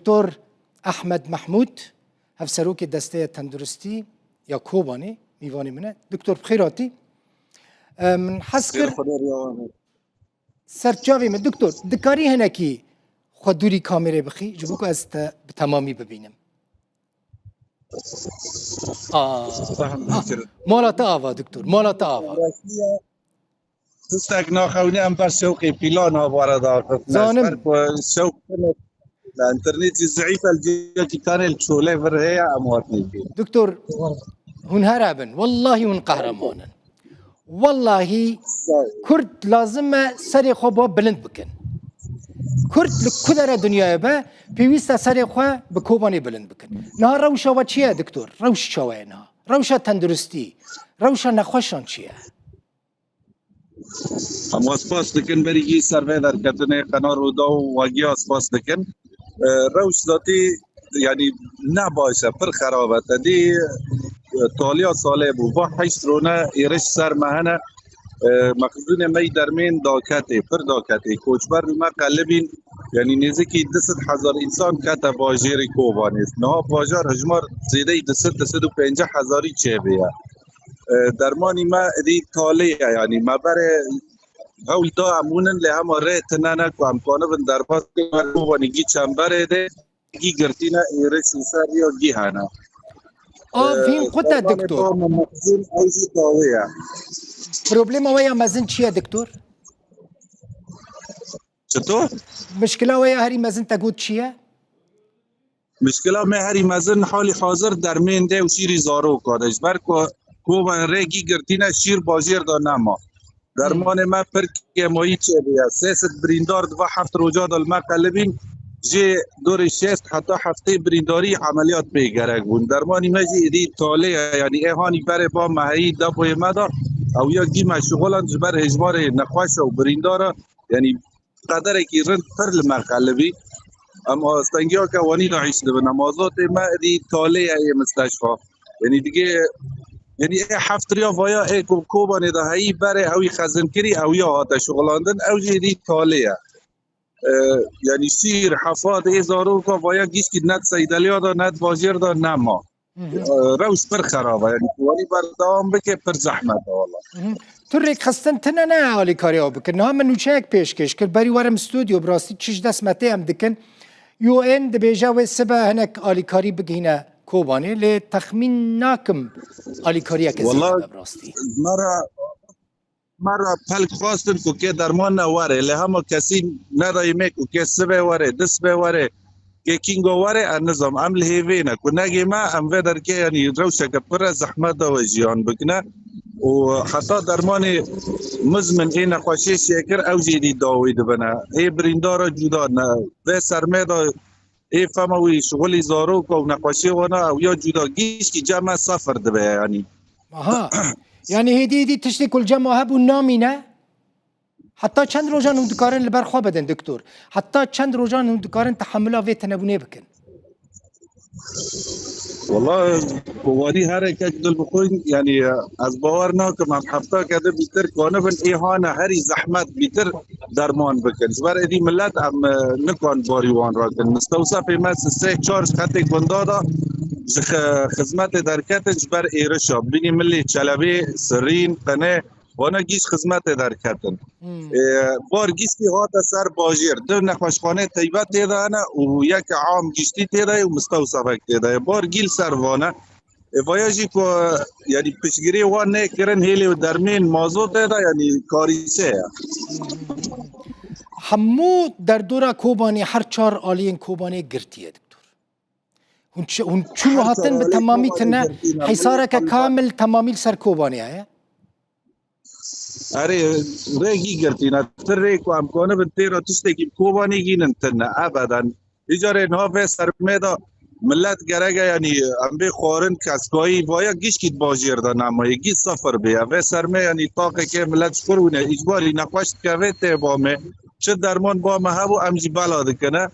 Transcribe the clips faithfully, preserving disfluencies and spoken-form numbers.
Doktor Ehmed Mehmûd, hevserokê Desteya Tenduristî ya Kobanê, mîvanê min e. Doktor, bi xêr hatî. E, min hez kir, ser çavê min, doktor, dikarî hinekî xwe dûrî kamerê bixî, ji bo ku ez te bi temamî bibînim. Aa, Fehim ah, fikir. Mala te ava, doktor, mala te ava. Tiştek naxewîne em ber şewqê pîlan ha bare daxistine. Zanim. Ji ber ku şewq tune li înternetî zîîf e, li cihekî tenê li çolê vir heye, em hatine bîn. Doktor, hûn here bin. Wellahî hûn qehreman in. Wellahî Kurd lazim e serê xwe bo bilind bikin. Kurd li ku dere dinyayê be, pêwîst e serê xwe bi Kobanê bilind bikin. Niha rewşa we çi ye, doktor? Rewş çawa ye niha? Rewşa tenduristî, rewşa nexweşan çi ye? Em we spas dikin, berî yî ser vê derketinê qenar û da û we giya spas dikin. E, rewş zatî, yanî ne baş e, pir xerab e. Te dî, e, taliya salê bû. Va heşt rone êriş ser me hene. E, mexzûnê me yî dermên daketê, pir daketê. Koçber li me qelibîn, yanî nêzîkî du sed hezar însan kete bajêrê Kobanê. Niha bajar hijmar zêdeyî du sed, du sed û pêncî hezarî çêbûye. E, dermanî me êdî talê ye, yanî me berê hewl da em hûnin, lê hema rê tune ne ku em kanibin derbas bikin, ber Kobanê gî çemberê de gî girtîne, êriş û ser ya gî hene. Avîn E, qut e, dermanê doktor. Ba me mexzûn ew jî dawê ye. Problema we ya mezin çi ye, doktor? Çito? Mişkila we ya herî mezin te got çi ye? Mişkila me herî mezin halî hazir dermên de û şîrî zaroka de. Ji ber ku Kobanê rê gî girtîne, şîr bajêr de nema. Dermanê me pir kêmayî çêbûye. Sê sed birîndar di va heft roja de li me qelibîn, jê dorê şêst heta heftê birîndarî emeliyat pê gerek bûn. Dermanî me jî êdî talê ye, yanî ê hanî berê ba me heyî depoyê me de, ew ya gî me şixulan ji ber hêjmarê nexweş e û birîndar e, yanî qederekî rind pir li me qelibî. Em astengiyeke wanî de hîş dibin. Em azotê me êdî talê ye yê misteşfa. Yanî digê, yanî ê heft riya vaya ê ku Kobanê de heyî berê ew î xezin kirî, ew ya hate şixulandin, ew jî êdî talê ye. E, yanî şîr, hefad ê zaroka vaya gişkî ne di seydeliya de, ne di bajêr de nema. Hı hı. E, rewş pir xerab e. Yanî tu wanî berdewam bike, pir zehmet e wala. Hı hı. Tu rêkxistin tine ne alîkariya wan bikin. Niha min nûçeyek pêşkêş kir. Berî werim stûdyo, bi rastî çi ji dest me tê em dikin. U N dibêje wê sibe hinek alîkarî bigihîne Kobanê, lê texmîn nakim alîkariyeke zêde Wala be bi rastî. Me re, me re pelk xwestin ku kê derman ne were, lê hema kesî nedayê me ku kê sibê were, du sibê were, kê kîngo were, ez nizam. Em li hêvê ne ku negê me, em vê derkê, yanî rewşeke pir e, zehmet de we jiyan bikine. Û heta dermanê mizmin ê nexweşê şêkir, ew jî êdî dawî dibine. Ê birîndara cuda ne. Vê sermê de ê fema wî şixulî zaroka û nexweşê wana ew ya cuda, gişkî cem me sefir dibe yanî. Aha. Yanî hêdî hêdî tiştê ku li cem we hebû namîne? Heta çend rojan hûn dikarin li ber xwe bidin, doktor? Heta çend rojan hûn dikarin tehemila vê tenebûnê bikin? Wala, Kobanî her yekek dil bi xwe, yanî ez bawer nakim em heftake de bîtir kanibin, ê hane herî zehmet bîtir derman bikin. Ji ber êdî millet em, e, nikan barî wan rakin. Mistewsefê me sê çar ji xetê gunda de ji xi-, xizmetê derketin ji ber êrişa. Bînî milê Çelebê, Sirîn, Qinê, wana gîş xizmetê derketin. Hmm. E, bar gişkî hate ser bajêr. Du nexweşxanê teybet tê de hene û yeke am giştî tê de ye û mistewsefek tê de ye. Bar gî li ser vane. E, vaya jî ku, yanî piştgiriyê wan nêkirin hêlê û dermên mazotê de, yanî karîse ye. Hemû derdora Kobanê, her çar aliyên Kobanê girtiye, doktor. Hûn çi-, hûn çûn û Her hatin çar bi aliyên temamî Kobanê tine, girtî ne. Hîsareke Hemû kamil temamî li ser Kobanê heye? Erê, rê gî girtîne. Ti rê ku em kanibin têra tiştekî bi Kobanê gînin tine. Ebeden. Îcarê niha vê sermê de millet gerek e, yanî em bê xwarin, keskayî, vaya gişkî di bajêr de nemaye. Gî sifir bê. Vê sermê, yanî taqekê millet ji xwe rûne, îcbarî nexweş dikeve tê ba me. Çi derman ba me hebû, em jî bela dikine.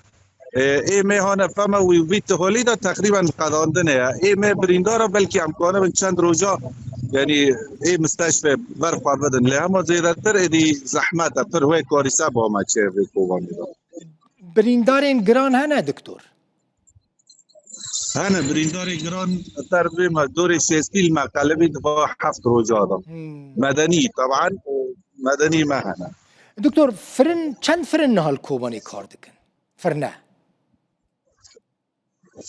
Ê, ê me hane feme wî, vî tiholî de teqrîben qedandine ye. Ê me birîndara belkî em kanibin çend roja, yanî ê misteşfê ber xwe bidin. Lê hema zêdetir êdî zehmet e, pir wê karîse ba me çê vê Kobanê de. Birîndarên giran hene, doktor? Hene birîndarê giran, ser vê me dorê şêstî li me qelibî diva heft roja da. Hmm. Medenî, teban, medenî me hene. Doktor, firin, çend firin niha li Kobanê kar dikin? Firne.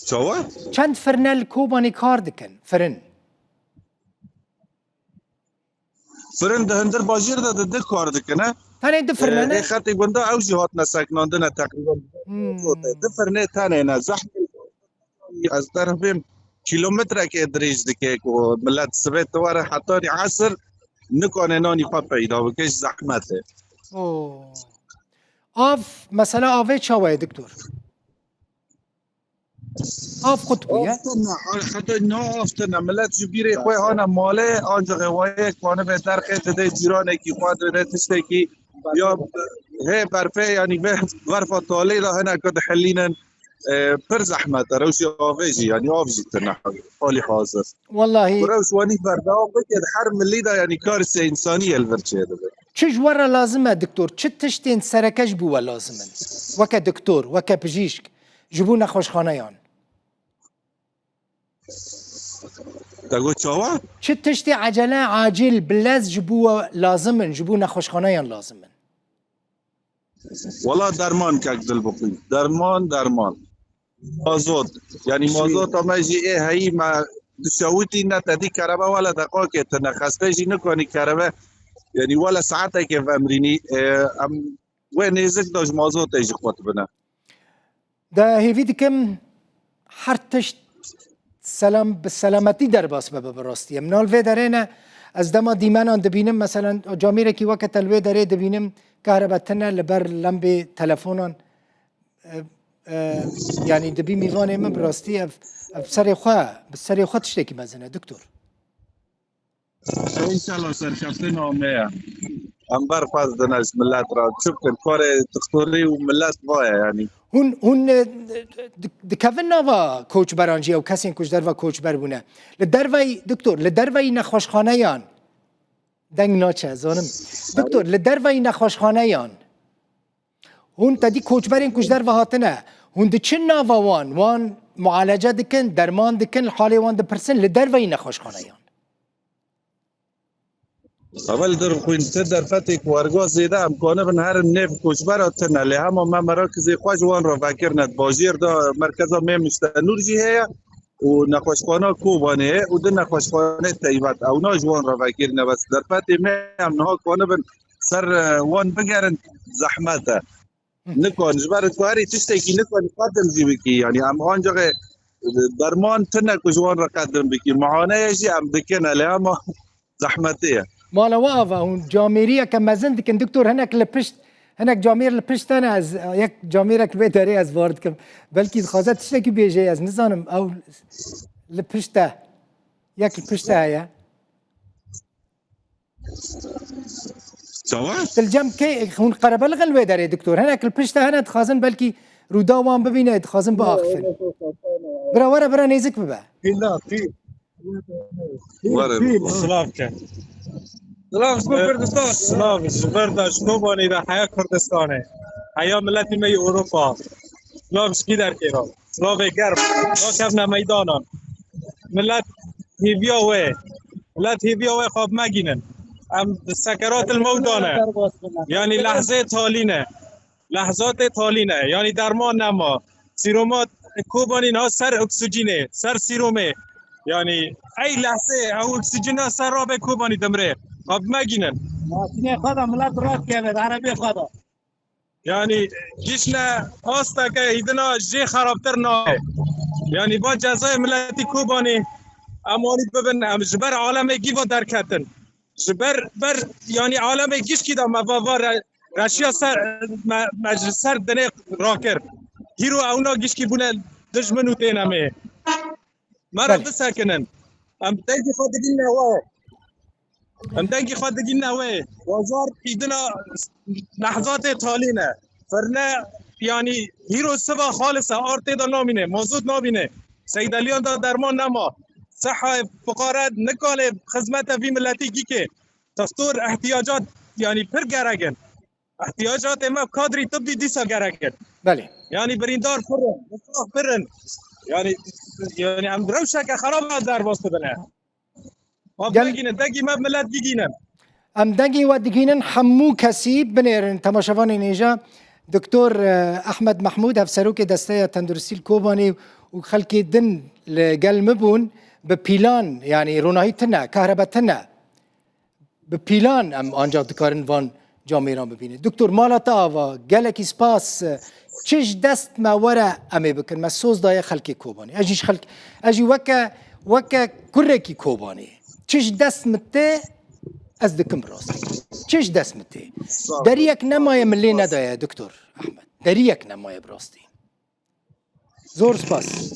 Çawa? Çend firne li Kobanê kar dikin? Firin. Firin di hundir bajêr de di, di kar dikine. Tenê du firne Ê, ne? Ê xetê gunda ew jî hatine sekinandine teqrîben. Hmm. Du firnê tenê ne. Zehmê ez dervêm kilometrekê dirêj dike ku millet sibê ti were hetanî esir nikane nanî xwe peyda bike, ji zehmet e. Oo. Av, mesela avê çawa ye, doktor? Av qut bûye. Av tune, heta nav tune. Millet ji bîrê xwe hane malê, ancaq ê wayek wan be derxê dide cîranekî xwe dide tiştekî ya hê berfê, yanî vê berfa talê de hineka dihilînin. E, pir zehmet e. Rewşê avê jî, yanî av jî tune halî hazir. Wallahî. Ku rewş wanî berdewam bike, di her milî de, yanî karîse însanî ye li vir çêdibe. Çi ji we re lazim e, doktor? Çi tiştên sereke ji bo we lazim in? Weke doktor, weke pijîşk, ji bo nexweşxaneyan. Te got çawa? Çi tiştê ecele, acîl, bi lez ji bo we lazim in, ji bo nexweşxaneyan lazim in? Wela derman kek dil bixwî. Derman, derman. Mazot. Yanî mazota me jî ê heyî me dişewitî ne tedî kerebe wele deqakê tune. Xeste jî nikanî kerebe. Yanî wele saetekê vemrînî. E, em wê nêzik de ji mazotê jî qut bine. De hêvî dikim her tişt selam, bi selametî derbas bibe bi rastî. Em nal vê derê ne, ez dema dîmenan dibînim, meselen camêrekî weke te li wê derê dibînim, kahrebe tine li ber lembê telefonan, e, e, yanî dibî mîvanê min bi rastî ev, ev serê xwe, bi serê xwe tiştekî mezin e, doktor. Înşallah serkeftin ame ye. Em berxwaz dine ji millet re. Çi bikin? Karê dixtorî û millet va ye, yanî. Hûn, hûn, e, di-, dikevin nava koçberan jî, ew kesên ku ji derva koçber bûne. Li derveyî, doktor, li derveyî nexweşxaneyan deng naçe, zanim. Doktor, li derveyî nexweşxaneyan hûn tedî koçberên ku ji derve hatine, hûn diçin nava wan, wan mualece dikin, derman dikin, li halê wan dipirsin, li derveyî nexweşxaneyan? Evel dir xwîn ti derfetê ku erga zêde em kanibin herin nêv koçbera tune, lê hema me merakizê xwe ji wan re vekirine. Di bajêr de merkeza Mêmişte Nûr jî heye û nexweşxana Kobanê û du nexweşxanê teybet. Ewna ji wan re vekirine. Bes derfetê me em niha kanibin ser, e, wan bigerin zehmet e. Nikan, ji ber ku herî tiştekî nikan qedim jî bikî. Yanî em ancaq, e, derman tune ku ji wan re qedim bikî. Muaneye jî em dikine, lê hema zehmetê ye. Mala we ava hûn camêriyeke mezin dikin. Doktor, hinek li pişt, hinek camêr li pişt te ne, ez yek camêrek li vê derê ez bar dikim. Belkî dixwaze tiştekî bêje, ez nizanim. Ew li pişt te. Yek li pişt te heye. Çawa? Dilcem kê hûn qerebelixin li wê derê, doktor? Hinek li pişt te hene, dixwazin belkî rûda wan bibîne, dixwazin biaxifin. Bira were, bira nêzik bibe. Pîl da, pîl. Were. Pîl. Silav ke. Silav ji bo Kurdistan. Silav ji vir de, ji Kobanê de heya Kurdistanê. Heya miletî me yê Ewropa. Silav ji kî derkê re? Silavê germ. Nakevne meydanan. Milet hêviya wê. Milet hêviya wê xwe bimegînin. Em di sekeratil mewt de ne. Yanî lehzê talî ne. Lehzatê talî ne. Yanî derman nema. Sîroma Kobanî niha ser oksijînê, ser sîromê. Yanî ey lehzê ew oksijîna ser rabe Kobanî dimrê. Xwe bimegînin. Maşînê xwe de milet rast keve, erebê xwe de. Yanî giştine asteke hîdina jê xerabtir nabe. Yanî va cezayê miletî Kobanî em wanî bibin, em ji ber alemê gî va derketin. Ji ber, ber, yanî alemê gişkî de me va, va re-, reşiya ser, me, me ji ser dinê rakir. Hîro ewna gişkî bûne dijmin û têne me. Me re Belê. bisekinin. Em dengê xwe digîne we. Em dengê xwe digîne wê. Bajar îdina lehzatê talî ne. Firne, yanî hîro siva xalis e, ard tê de namîne, mazot nabîne. Seydeliyan de derman nema. Seha fuqare nikane xizmete vî miletî gîke. Testor ihtiyacat, yanî pir gerek in. Ihtiyacatê me kadrî tibbî dîsa gerek in. Belê. Yanî birîndar pir in, misax pir in. Yanî yani em rewşeke xerab derbas dibine. Wa Gel- bigîne, degî me milet bigîne. Em dengê we digihînin hemû kesî binêrin. Temaşevanên hêja, Doktor e, Ehmed Mehmûd, hevserokê Desteya Tenduristî li Kobanê û xelkê din li gel min bûn. Bi pîlan, yanî ronahî tune, kahrebe tune. Bi pîlan em ancak dikarin van camêran bibînin. Doktor, mala te ava, gelekî spas. Çi ji dest me were em ê bikin. Me soz daye xelkê Kobanê. Ez jî ji xelk, ez jî weke, weke kurekî Kobanê. Çi ji dest min tê, ez dikim bi rastî. Çi ji dest min tê. Deriyek nemaye min lê nedaye, Doktor Ehmed. Deriyek nemaye bi rastî. Zor spas.